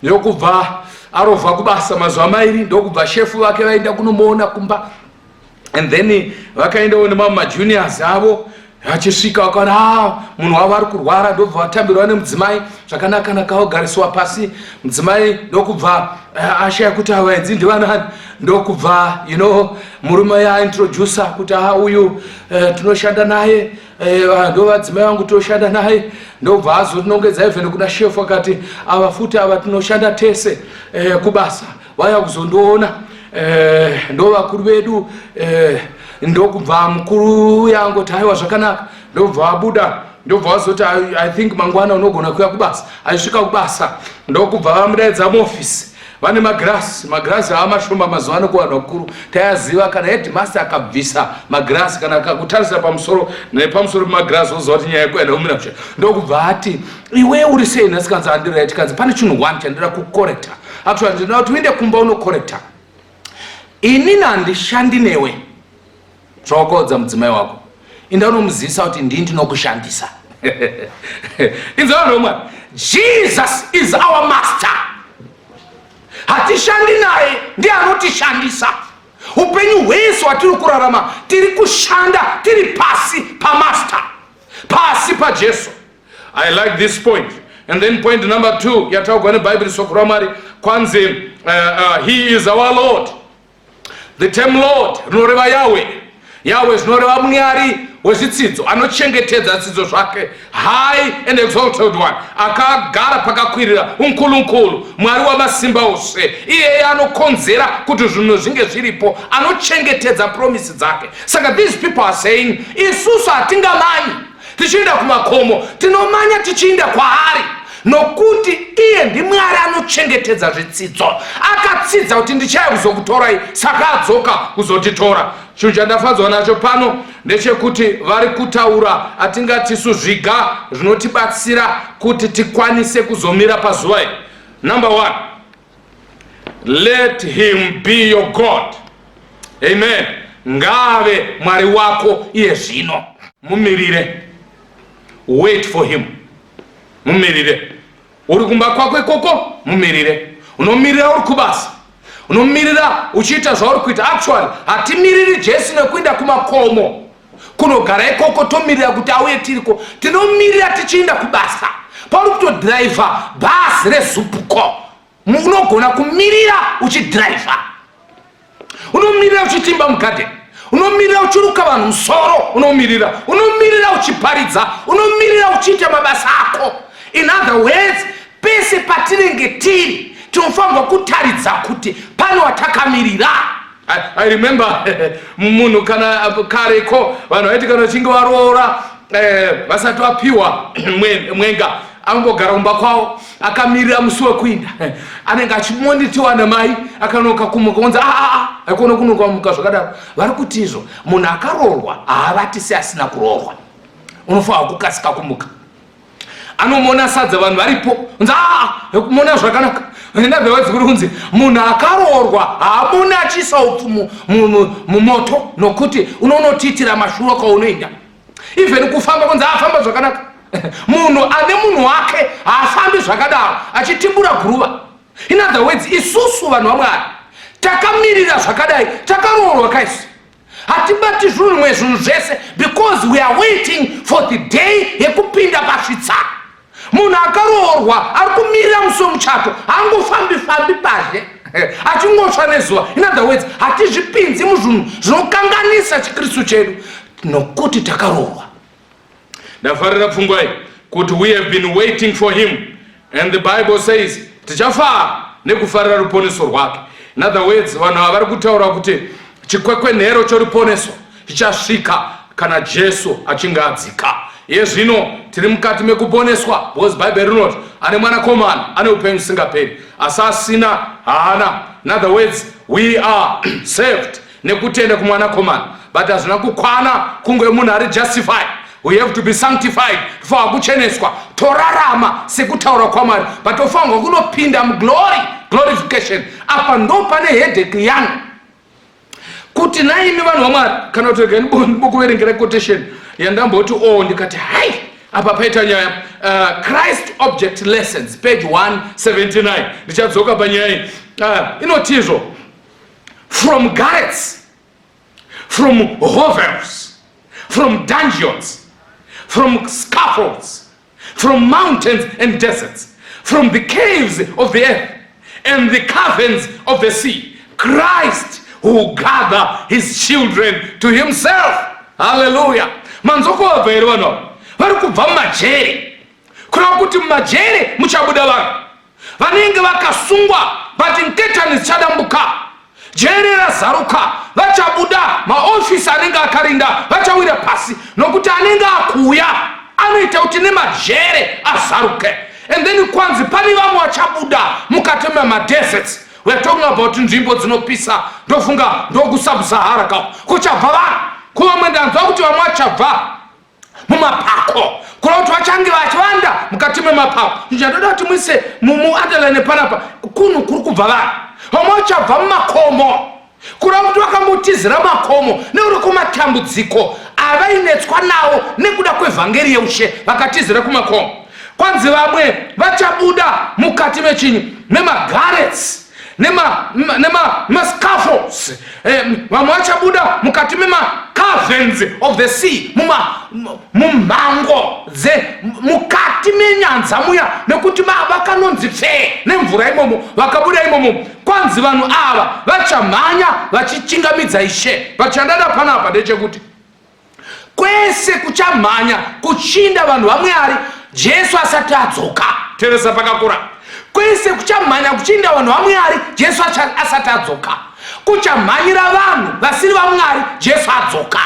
ndokubva arovha kubasa mazuva mairi, ndokubva shefu vake vaenda kunomuona kumba, and then vakaendawo nemamwe majuniors avo. Vachisvika vakaona ah, munhu wavo ari kurwara, ndobva vatambirwa nemudzimai zvakanaka naka, vagariswa pasi. Mudzimai ndokubva ashaya kuti ava idzi ndivanani, ndokubva murume aintroducer kuti ah, uyu tinoshanda naye, ndo vadzimai vangu, tinoshanda naye. Ndobva azotinongedza even kuna shefu akati ava futi ava tinoshanda tese kubasa, vaya kuzondiona, ndo vakuru vedu. Ndokubva mukuru yangoti aiwa zvakanaka, ndobva abuda, ndobva wazoti I think mangwana unogona kuuya kubasa. Aisvika kubasa ndokubva vamudaidza muofisi vane magirasi. Magirasi ava mashoma mazuva ano kuvanhu vakuru, tayaziva. Kana headmaster akabvisa magirasi kana akakutarisa pamusoro nepamusoro pemagirasi, woziva kuti nyaya yekuenda kumira kusha. Ndokubva ati iwe uri sei nhasi? Kanzi handiright. Kanzi pane chinhu one chandida kucorrecta. Actually ndinoda kuti uende kumba unocorrecta. Inini handishandi newe. Zvawakaudza mudzimai wako, inda unomuzivisa kuti ndini ndinokushandisa. Inzwa vanhu vamwari, Jesus is our master. Hatishandi naye, ndiye anotishandisa. Upenyu hwese hwatiri kurarama tiri kushanda tiri pasi pamaster, pasi paJesu. I like this point. And then point number 2 yataugwa neBhaibheri, soko raMwari, kwanzi he is our Lord. The term Lord rinoreva Yahweh. Yahweh zvinoreva Mwari wezvitsidzo, anochengetedza zvitsidzo zvake, high and exalted one, akagara pakakwirira, uNkulunkulu, Mwari wamasimba ose. Iyeye anokonzera kuti zvinhu zvinge zviripo, anochengetedza promise dzake. Saka these people are saying, isusu hatingamanyi tichienda kumakomo, tinomanya tichiinda kwaari, nokuti iye ndiMwari anochengetedza zvitsidzo. Akatsidza kuti ndichaya kuzokutorai, saka adzoka kuzotitora. Chinhu chandafadzwa nacho pano ndechekuti vari kutaura atingatisu zviga zvinotibatsira kuti tikwanise kuzomira pazuva iri. Number one, let him be your God. Amen. Ngave Mwari wako iye zvino. Mumirire, wait for him. Mumirire uri kumba kwako ikoko, mumirire. Unomirira uri kubasa, unomirira uchiita zvauri kuita. Actually, hatimiriri Jesu nekuenda kumakomo kunogara ikoko tomirira kuti auye tiriko. Tinomirira tichienda kubasa. Pauri kutodhiraivha bhazi reZUPCO, unogona kumirira uchidhiraivha. Unomirira uchitimba mugadheni, unomirira uchiruka vanhu musoro, unomirira, unomirira uchiparidza, unomirira uchiita mabasa ako. In other words, pese patinenge tiri tinofanirwa kutaridza kuti pane watakamirira. I remember munhu kana kareko vanhu vaiti kana vachinge varoora, vasati vapiwa mwenga, angogara kumba kwavo akamirira musi wekuinda. Anenge achimonitiwa namai. Akanoka kumuka kunzi aa, aikona kunoka muka zvakadaro. Vari kuti izvo munhu akaroorwa haavati seasina kuroorwa, unofanira kukasika kumuka. Anomona sadza vanhu varipo, unzi aa, kumona zvakanaka. Endabvewadzi kuri kunzi munhu akaroorwa haamoni achiisa upfu mumoto, nokuti unonotiitira mashuro kwaunoenda. Even kufamba kunzi afamba zvakanaka. Munhu ane munhu wake haafambi zvakadaro achitimbura guruva. In other words, isusu vanhu vaMwari takamirira zvakadai, takaroorwa kaisu, hatibati zvimwe zvinhu zvese because we are waiting for the day yekupinda pasvitsa. Munhu akaroorwa ari kumirira musi wemuchato haangofambi fambi pazhe achingotsva nezuva. In other words, hatizvipinzi muzvinhu zvinokanganisa chiKristu chedu nokuti takaroorwa. Ndafarira pfungwa iyi kuti we have been waiting for him, and the Bible says tichafara nekufarira ruponeso rwake. In other words, vanhu ava vari kutaura kuti chikwekwenhero choruponeso chichasvika kana Jesu achinge adzika. Iye zvino tiri mukati mekuponeswa, because Bhaibheri rinoti ane mwanakomana ane upenyu usingaperi, asi asina haana. In other words, we are saved nekutenda kumwanakomana, but hazvina kukwana kunge munhu ari justified. We have to be sanctified. Tofanirwa kucheneswa, torarama sekutaura kwaMwari, but tofanirwa kunopinda muglory, glorification. Apa ndo pane headache yangu kuti naimi vanhu vaMwari, kana kuti regai ndimbokuverengera quotation yandamboti o oh, ndikati hai, apa paita nyaya. Christ Object Lessons, page 179. Ndichadzoka panyaya iyi. Inotizvo, "From garrets, from hovels, from dungeons, from scaffolds, from mountains and deserts, from the caves of the earth and the caverns of the sea, Christ will gather his children to himself." Haleluya! Manzoko vabva here vanhu ava? Vari kubva mumajere, kureva kuti mumajere muchabuda vanhu vanenge vakasungwa, but nketani dzichadambuka, jere razaruka, vachabuda. Maofisi anenge akarinda vachawira pasi, nokuti anenge akuuya anoita kuti nemajere azaruke. And then kwanzi pane vamwe vachabuda mukati memadeserts. We are talking about nzvimbo dzinopisa, ndofunga ndokuSub-Sahara kako kuchabva vanhu. Kuvamwe ndanzwa kuti vamwe vachabva mumapako, kureva kuti vachange vachivanda mukati memapako. Ndichatoda kuti muise muunderline panapa, kunhu kuri kubva vanhu. Vamwe vachabva mumakomo, kureva kuti vakambotizira makomo nekuda kwematambudziko avainetswa nawo nekuda kwevhangeri yeushe, vakatizira kumakomo. Kwanzi vamwe vachabuda mukati mechinyi, memagarrets. Nemascaffolds, vamwe vachabuda mukati memacaverns of the sea, mumhango dze mukati menyanza muya, nekuti vakanonzi pfee nemvura imomo, vakabuda imomo. Kwanzi vanhu ava vachamhanya vachichingamidza Ishe. But chandada panapa ndechekuti kwese kuchamhanya kuchinda vanhu vaMwari Jesu asati adzoka, teresa pakakura, kwese kuchamhanya kuchinda vanhu vaMwari Jesu asati adzoka, kuchamhanyira vanhu vasiri vaMwari Jesu adzoka.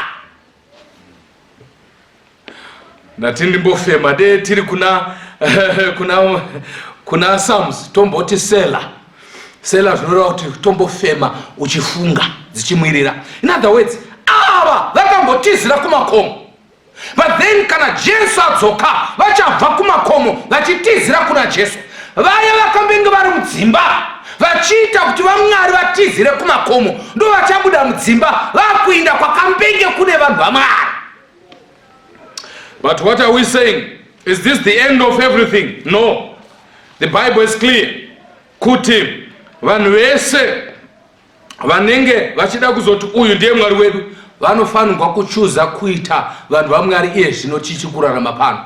Ndati ndimbofema de tiri kuna Psalms, tomboti sela sela, zvinoreva kuti tombofema uchifunga dzichimwirira. In other words, ava vakambotizira kumakomo, but then kana Jesu adzoka vachabva kumakomo vachitizira kuna Jesu. Vaya vakambenge vari mudzimba vachiita kuti vaMwari vatizire kumakomo, ndo vachabuda mudzimba vakuinda kwakambenge kune vanhu vaMwari. But what are we saying? Is this the end of everything? No. The Bible is clear kuti vanhu vese vanenge vachida kuzoti uyu ndiye Mwari wedu vanofanirwa kuchuza kuita vanhu vaMwari iye zvino chichi kurarama pano.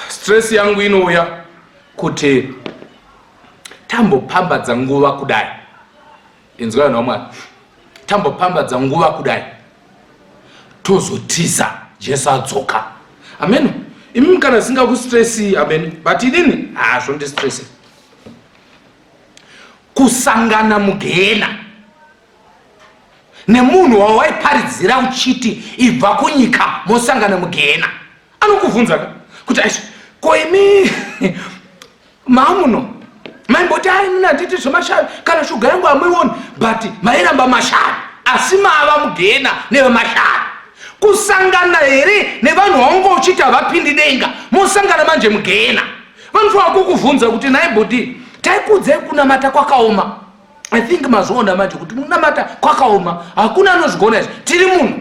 Stress yangu inouya kuti tambopambadza nguva kudai, inzwa vanhu vaMwari, tambopambadza nguva kudai, tozotiza Jesu adzoka. Amen. Imimi kana singakustresi, amen, but inini hazvondistresi kusangana mugehena nemunhu wawaiparidzira uchiti ibva kunyika, mosangana mugehena, anokuvhunza ka kuti, "Aish, ko imi maamuno maimboti ai nini handiti zvemashavi, kana shuga yangu hamuioni, but mairamba mashavi, asi mava mugehena nevemashavi." Kusangana here nevanhu vaunga uchiti havapindi denga, mosangana manje mugehena, vanofanira kukuvhunza kuti, "Nhai bhudhi, taikuudzai kunamata kwakaoma. I think mazviona manje kuti kunamata kwakaoma, hakuna anozvigona izvi, tiri munhu."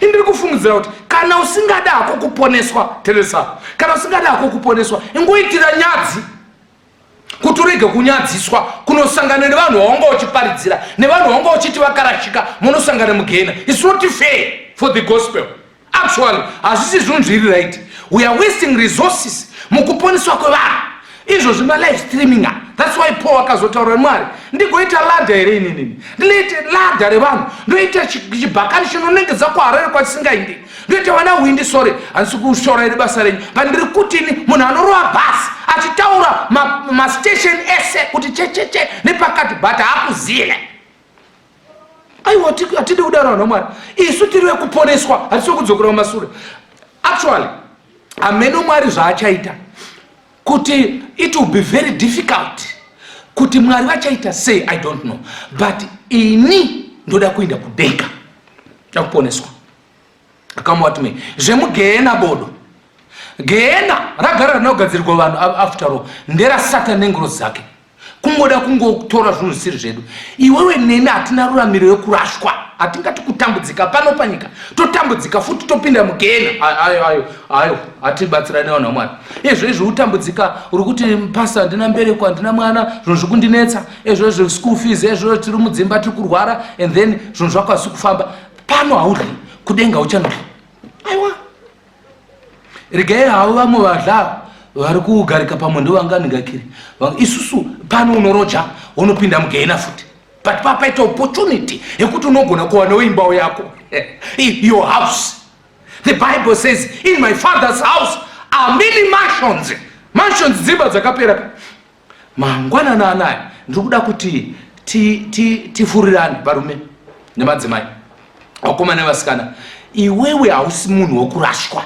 Indiri kufungidzira kuti kana usingada hako kuponeswa, teresa, kana usingada hako kuponeswa, ingoitira nyadzi kuti urege kunyadziswa kunosangana nevanhu vaunga uchiparidzira, nevanhu vaunga uchiti vakarashika, munosangana mugehena. It's not fair for the gospel. Actually, hazvisi zvinhu zviri right. We are wasting resources mukuponeswa kwevanhu izvozvi, malive streaming. That's why Paul akazotaura, "Mwari, ndigoita ladder here ininini? Ndinoite ladder revanhu, ndoita chibhakani chinonengedza kuHarare kwachisingaindi, ndoita vana hwindi." Sorry, handisi kushora iri basa renyu, but ndiri kutini, munhu anorova bhasi achitaura mastation ese kuti checheche nepakati, but haakuzive. Aiwa, hatidi kudaro, vanhu vaMwari. Isu tiri vekuponeswa, hatisi vekudzokera mumasure. Actually, hameno Mwari zvaachaita, kuti it will be very difficult kuti Mwari vachaita sei, I don't know, but ini ndoda kuenda kudenga, dakuponeswa. Come what may, zvemugehena bodo. Gehena ragara rinogadzirwa vanhu, after all nderaSatani nengirozi dzake, kungoda kungotora zvinhu zvisiri zvedu. Iwewe neni hatina ruramiro yekurashwa. Hatingati kutambudzika pano panyika, totambudzika futi, topinda mugehena. Ayo, ayo, ayo, hatibatsirani, vanhu vaMwari. Izvo izvo utambudzika, uri kuti, "Pastor, handina mbereko, handina mwana, zvinhu zviri kundinetsa, izvo izvo school fees, izvo tiri mudzimba, tiri kurwara," and then zvinhu zvako hazisi kufamba. Pano haudyi, kudenga uchanodya. Aiwa, regai havo vamwe vadla vari kugarika pamwe ndovanganingakiri. Isusu pano unoroja, unopinda mugehena futi, but papaita opportunity yekuti unogona kuwanawo imbawo yako, your house. The Bible says, "In my Father's house are many mansions." Mansions, dzimba dzakapera. Mangwanana anaya ndiri kuda kuti tifurirane, varume nemadzimai, vakomana nevasikana. Iwewe hausi munhu wokurashwa,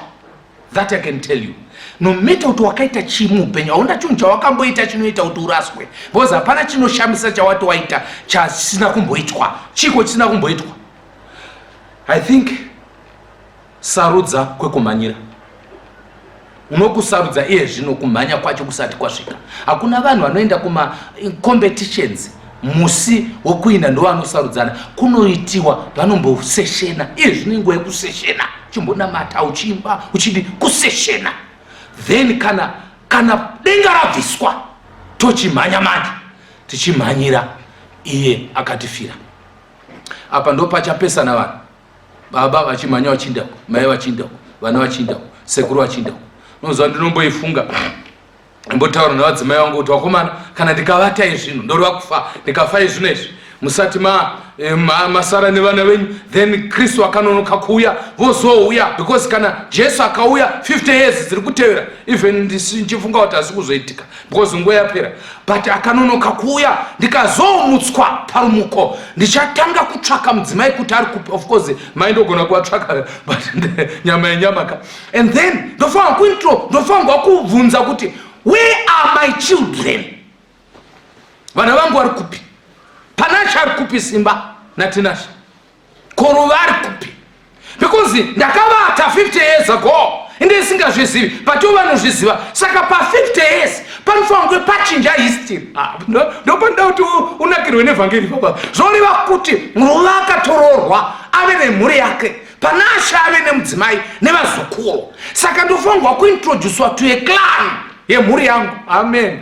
that I can tell you. No matter kuti wakaita chii muupenyu, hauna chinhu chawakamboita chinoita kuti uraswe, because hapana chinoshamisa chawati waita chasina kumboitwa. Chiko chisina kumboitwa? I think sarudza kwekumhanyira. Unokusarudza iye zvino kumhanya kwacho kusati kwasvika. Hakuna vanhu vanoenda kumacompetitions musi wekuinda ndovanosarudzana. Kunoitiwa vanomboseshena. Iye zvino inguva yekuseshena, chimbonamata, uchiimba, uchidi kuseshena. Then kana denga rabviswa. Tochimhanya manje, tichimhanyira iye akatifira. Apa ndo pachapesana vanhu, baba vachimhanya vachiinda uko, mai vachiinda uko, vana vachiinda uko, sekuru vachiinda uko. Unoziva, ndinomboifunga, mbotaura nevadzimai vangu kuti, "Vakomana, kana ndikavata izvino, ndoreva kufa. Ndikafa izvino izvi, musati masara nevana venyu, then Kristu akanonoka kuuya, vozouya." Because kana Jesu akauya 50 years dziri kutevera, even ndichifunga kuti hasi kuzoitika because nguva yapera, but akanonoka kuuya, ndikazomutswa parumuko, ndichatanga kutsvaka mudzimai kuti ari kupi. Of course mai ndogona kuvatsvaka, but nyama yenyama ka. And then ndofanwa kuintro, ndofanirwa kubvunza kuti, "Where are my children? Vana vangu vari kupi? Panashe ari kupi? Simba naTinashe Koruva ari kupi?" Because ndakavata 50 years ago, inde isingazvizivi, but ivo vanozviziva. Saka pa50 years panofanira kunge pachinja history. Ah, ndopanoda kuti unakirwe nevhangeri, baba. Zvoreva kuti Ruva akatororwa, ave nemhuri yake. Panashe ave nemudzimai nevazukuru. Saka ndofanirwa kuintroducwa to a clan yemhuri yangu. Amen.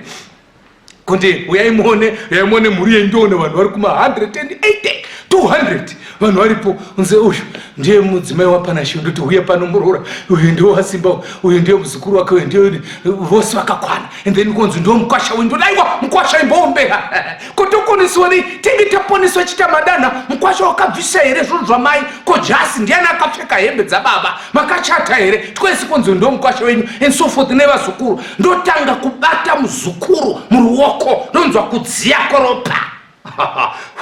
Kuti uyai muone, uyai muone mhuri yenyu. Ndoona vanhu vari kuma 180, 200 vanhu varipo. Unze uyu ndiye mudzimai waPanashe. Ndoti, "Uye pano muroora uyu ndiye waSimba, uyu ndiye muzukuru wake, uyu ndiye." Vose vakakwana. And then konzi, "Ndiwo mukwasha uyu." Ndodaiwa, mukwasha imboombera kutokonisiwa nei? Tinge taponeswa chita madana. Mukwasha wakabvisa here zvinhu zvamai? Ko jasi ndiani akapfeka hembe dzababa? Makachata here? Twese konzi ndo mukwasha wenyu, and so forth, nevazukuru. Ndotanga kubata muzukuru muruoko, ndonzwa kudziya koropa.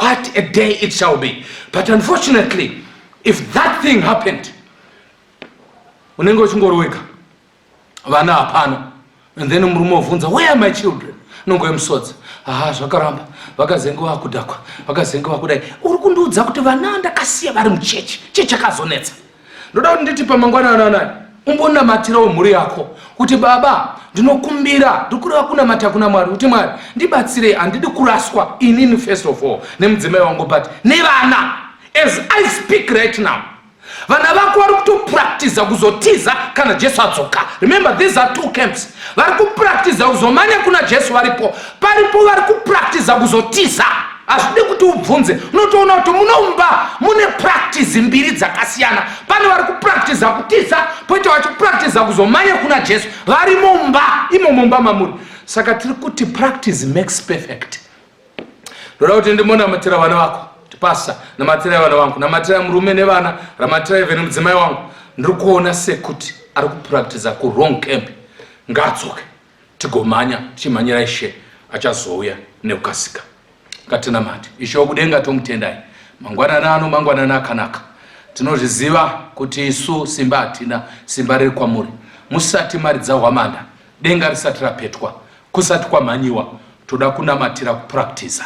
What a day it shall be! But unfortunately, if that thing happened, unenge uchingori wega, vana hapana. And then murume wobvunza, "Where are my children?" Nongoye musodzi, "Aha, zvakaramba, vakazenge vakudhakwa, vakazenge vakudai." Uri kundiudza kuti vana ndakasiya vari muchechi, chii chakazonetsa? Ndoda kuti nditi pamangwanani anaya umbonamatirawo mhuri yako kuti, "Baba, ndinokumbira." Ndikureva kunamata kuna Mwari kuti, "Mwari, ndibatsirei. Handidi kuraswa inini first of all nemudzimai wangu, but nevana." As I speak right now, vana vako vari kutopractiza kuzotiza kana Jesu adzoka. Remember, these are two camps. Vari kupractiza kuzomanya kuna Jesu varipo, paripo vari kupractiza kuzotiza. Hazvidi kuti ubvunze, unotoona kuti munomba mune practice mbiri dzakasiyana. Pane vari kupractiza kutiza, poita vachipractiza kuzomanya kuna Jesu, vari mumba imo, mumba mamuri. Saka tiri kuti practice makes perfect. Ndoda kuti ndimonamatira vana vako. Tipasa, namatirai vana vangu, namatirai murume nevana, ramatirai even mudzimai wangu. Ndiri kuona sekuti ari kupractiza kuwrong camp. Ngaadzoke, tigomhanya tichimhanyira Ishe achazouya nekukasika. Ngatinamate. Ishe wokudenga, tomutendai mangwanani ano, mangwanani akanaka. Tinozviziva kuti isu simba hatina, simba riri kwamuri. Musati maridza hwamanda, denga risati rapetwa, kusati kwamhanyiwa, toda kunamatira kupractiza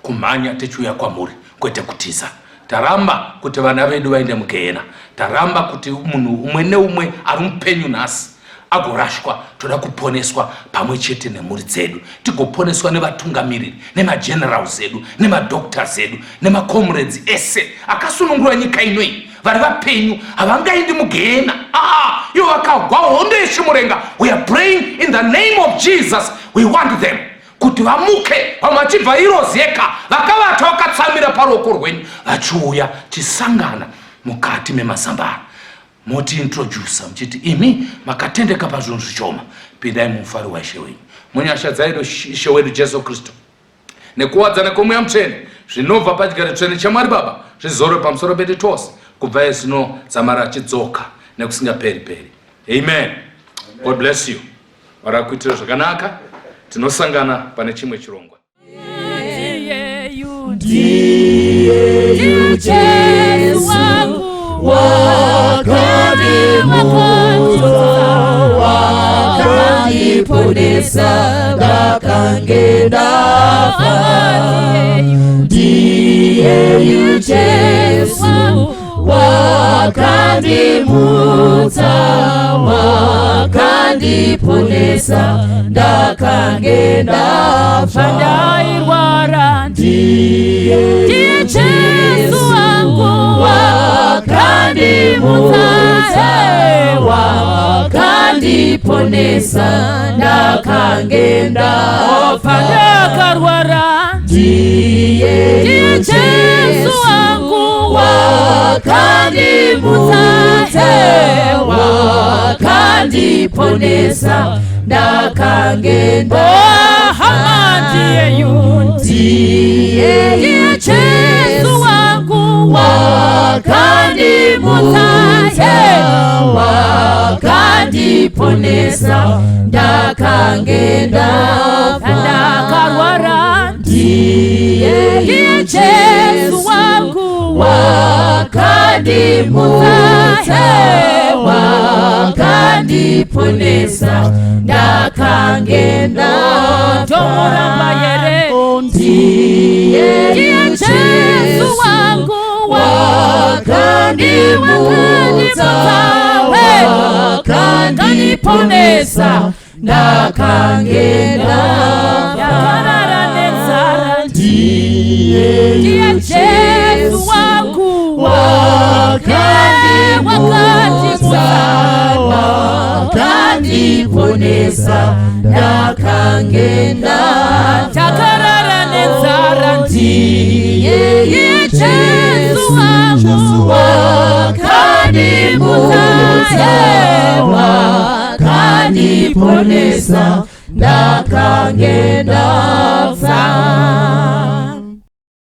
kumhanya tichiuya kwamuri, kwete kutiza. Taramba kuti vana vedu vaende mugehena. Taramba kuti munhu umwe neumwe ari mupenyu nhasi agorashwa. Toda kuponeswa pamwe chete nemhuri dzedu, tigoponeswa nevatungamiriri, nemagenerals edu, nemadoctors edu, nemacomrades ese akasunungura nyika inoi. Vari vapenyu havangaendi mugehena. Ah, ivo vakagwa hondo yechimurenga. We are praying in the name of Jesus. We want them kuti vamuke, vamwe vachibva Irozeka, vakavata vakatsamira paruoko rwenyu, vachiuya tisangana mukati memazambara. Motiintrodusa muchiti, "Imi makatendeka pazvinhu zvishoma, pindai mumufaro waIshe wenyu." Munyasha dzaedu Ishe wedu Jesu Kristu nekuwadzana kwomweya mutsvene zvinobva pachigaro tsvene chaMwari Baba zvizorwe pamusoro pedu tose kubva ezvino dzamara achidzoka nekusingaperi peri. Amen. God bless you. Mwari akuitira zvakanaka. Tinosangana pane chimwe chirongwa. Ndiye Jesu wakandimutsa, wakandiponesa, ndakange ndafa. Ndiyeyu Jesu wakandimutsa, wakandiponesa, ndakange ndafa. Ndairwara, ndiye ndiye Jesu wangu wakandimutsa, Wakandiponesa ndakange ndafa. Pandakarwara, Ndiye ndiye Jesu wangu. Wakandimutsa, wakandiponesa ndakange ndafa. Hama, ndiyeyu. Ndiye Ndiye Jesu wangu. Wakandimutsa, wakandiponesa ndakange ndafa. Ndakarwara, Ndiye ndiye Jesu wangu. Wakandimutsa, wakandiponesa ndakange ndafa. Tomuramba yere. Ndiye Ndiye Jesu wangu. Wakandimutsa, wakandiponesa ndakange ndafa. Ndakarara nenzara, Ndiye ndiye Jesu wangu. Wakandimutsa, wakandiponesa ndakange ndafa. Takarara nenzara, Ndiye ndiye Jesu wangu. Wakandimutsa, wakandiponesa ndakange ndafa.